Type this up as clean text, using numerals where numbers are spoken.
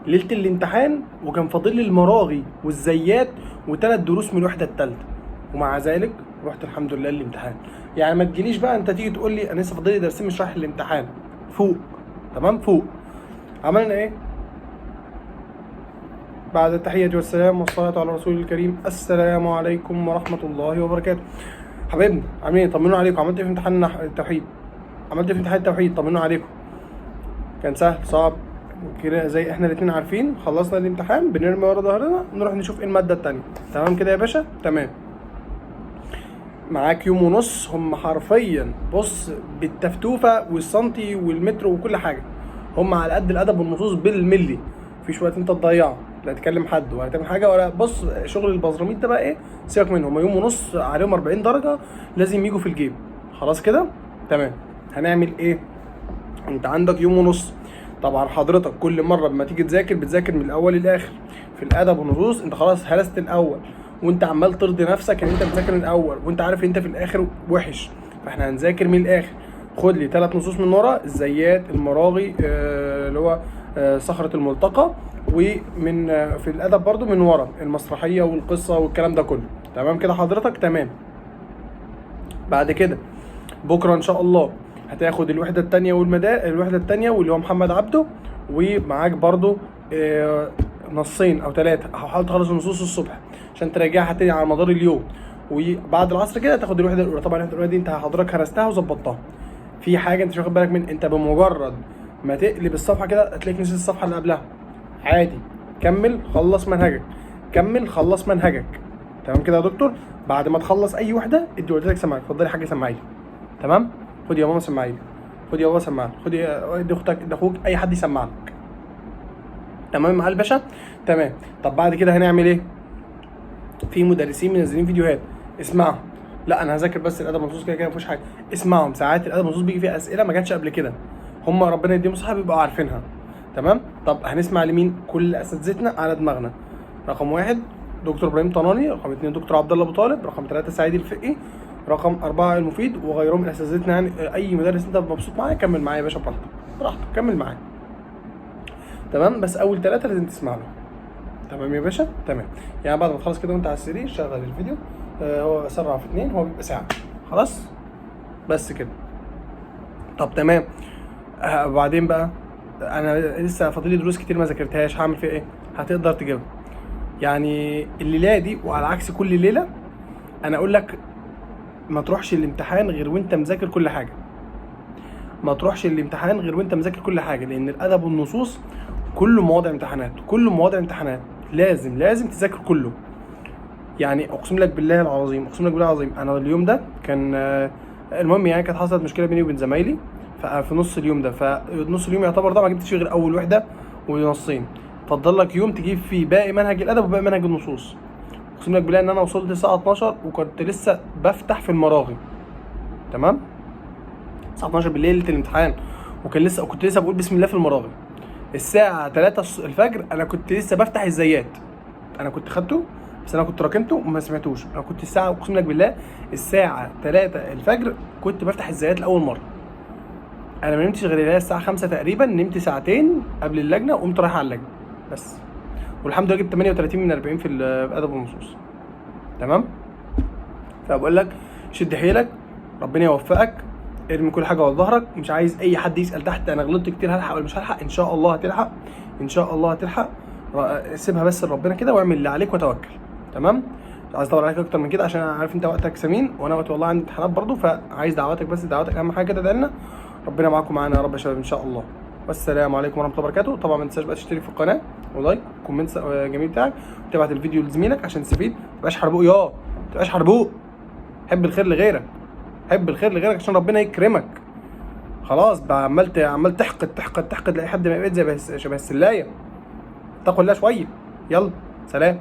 ليلة الامتحان وكان فاضل لي المراغي والزيات وثلاث دروس من الوحدة الثالثة، ومع ذلك رحت الحمد لله الامتحان. يعني ما تجيليش بقى انت تيجي تقول لي انا لسه فاضل لي درسين مش رايح الامتحان. فوق، تمام؟ فوق. عملنا ايه؟ بعد التحية والسلام والصلاة على رسول الكريم، السلام عليكم ورحمة الله وبركاته. حبايبنا عاملين ايه؟ طمنوا عليكم. عملت ايه في امتحان التوحيد؟ عملت ايه في امتحان التوحيد؟ طمنوا عليكم. كان سهل صعب كده؟ زي احنا الاتنين عارفين، خلصنا الامتحان بنرمي ورا ظهرنا نروح نشوف ايه المادة التانية. تمام كده يا باشا؟ تمام. معاك يوم ونص، هم حرفيا بص بالتفتوفة والسنتي والمتر وكل حاجة، هم على قد الأدب والنصوص بالملي. مفيش وقت انت تضيعه، لا تكلم حد ولا تعمل حاجة ولا بص شغل البزراميط ده بقى ايه، سيبك منه. هم يوم ونص عليهم 40 درجة لازم يجوا في الجيب. خلاص كده؟ تمام. هنعمل ايه؟ انت عندك يوم ونص. طبعا حضرتك كل مرة لما تيجي تذاكر بتذاكر من الاول للاخر. في الادب والنصوص انت خلاص هرست الاول، وانت عمال ترضي نفسك ان انت بتذاكر من الاول، وانت عارف ان انت في الاخر وحش، فاحنا هنذاكر من الاخر. خد لي 3 نصوص من ورا، الزيات، المراغي، اللي هو صخرة الملتقى، ومن في الادب برضو من ورا المسرحية والقصه والكلام ده كله. تمام كده حضرتك؟ تمام. بعد كده بكره ان شاء الله هتاخد الوحدة الثانية والمدا الوحدة الثانية واللي هو محمد عبده، ومعاك برضو نصين او 3. حاول تخلص النصوص الصبح عشان تراجعها تاني على مدار اليوم، وبعد العصر كده تاخد الوحدة الاولى. طبعا الوحدة الاولى دي انت حضرتك هرستها وظبطتها. في حاجة انت مش واخد بالك من، انت بمجرد ما تقلب الصفحة كده هتلاقيك نسيت الصفحة اللي قبلها. عادي، كمل خلص منهجك، كمل خلص منهجك. تمام كده يا دكتور؟ بعد ما تخلص اي وحده ادي والدتك سماعه، اتفضلي يا حاجة سماعيه. تمام؟ خد يا ماما سماعيه، خد يا بابا سماعه، خد يا ادي اختك، ادي اخوك، اي حد يسمع لك. تمام يا الباشا؟ تمام. طب بعد كده هنعمل ايه؟ في مدرسين منزلين فيديوهات، اسمعهم. لا انا هذاكر بس الادب والنصوص كده كده مفيش حاجة، اسمعهم. ساعات الادب والنصوص بيجي فيها اسئلة ما جاتش قبل كده، هم ربنا يديهم صحة بيبقوا عارفينها. تمام؟ طب هنسمع لمين؟ كل اساتذتنا على دماغنا. رقم 1 دكتور ابراهيم طناني، رقم 2 دكتور عبد الله ابو طالب، رقم 3 سعيد الفقي، رقم 4 المفيد، وغيرهم من اساتذتنا. يعني اي مدرس انت مبسوط معاه كمل معايا يا باشا، براحتك براحتك كمل معايا. تمام؟ بس اول 3 لازم تسمع له. تمام يا باشا؟ تمام. يعني بعد ما تخلص كده وانت على السرير شغل الفيديو، هو سرع في 2، هو بيبقى ساعة خلاص بس كده. طب تمام. وبعدين بقى انا لسه فاضل لي دروس كتير ما ذاكرتهاش، هعمل فيها ايه؟ هتقدر تجيبها. يعني الليلة دي وعلى عكس كل ليلة انا اقول لك ما تروحش الامتحان غير وانت مذاكر كل حاجة. ما تروحش الامتحان غير وانت مذاكر كل حاجة، لان الادب والنصوص كله مواضيع امتحانات، كله مواضيع امتحانات، لازم تذاكر كله. يعني اقسم لك بالله العظيم، اقسم لك بالله العظيم، انا اليوم ده كان المهم يعني كانت حصلت مشكلة بيني وبين زمايلي في نص اليوم ده، فنص اليوم يعتبر ده ما جبتش غير اول وحده ونصين. فضل لك يوم تجيب فيه باقي منهج الادب وباقي منهج النصوص. اقسم لك بالله ان انا وصلت الساعة 12 وكنت لسه بفتح في المراغي. تمام؟ الساعة 12 بالليل ليلة الامتحان، وكنت لسه بقول بسم الله في المراغي. الساعة 3 الفجر انا كنت لسه بفتح الزيات. انا كنت خدته بس انا كنت راكنته وما سمعتوش. انا كنت الساعة اقسم لك بالله الساعة 3 الفجر كنت بفتح الزيات لاول مرة. انا ما نمتش غير اللي هي الساعة 5 تقريبا، نمت ساعتين قبل اللجنة وقمت رايح على اللجنة بس. والحمد لله جبت 38 من 40 في الادب والنصوص. تمام؟ فبقول لك شد حيلك، ربنا يوفقك، ارمي كل حاجة ورا ظهرك، مش عايز اي حد يسال تحت انا غلطت كتير هلحق ولا مش هلحق. ان شاء الله هتلحق، ان شاء الله هتلحق. سيبها بس لربنا كده واعمل اللي عليك وتوكل. تمام؟ مش عايز اطول عليك اكتر من كده عشان انا عارف انت وقتك ثمين وانا وقتي والله عندي امتحانات برضو، فعايز دعواتك بس، دعواتك اهم حاجة كده. تدعي لنا، ربنا معاكم معانا يا رب يا شباب ان شاء الله. والسلام عليكم ورحمة الله وبركاته. طبعا ما تنساش بقى تشترك في القناة و like و comment جميل بتاعك، وتبعت الفيديو لزميلك عشان تستفيد. ما تبقاش حربوق يا، ما تبقاش حربوق. حب الخير لغيرك، حب الخير لغيرك عشان ربنا يكرمك. خلاص بقى عمال تحقد تحقد تحقد لاي حد ما يبقى زي شبه السلايه. اتقوا الله شوية. يلا سلام.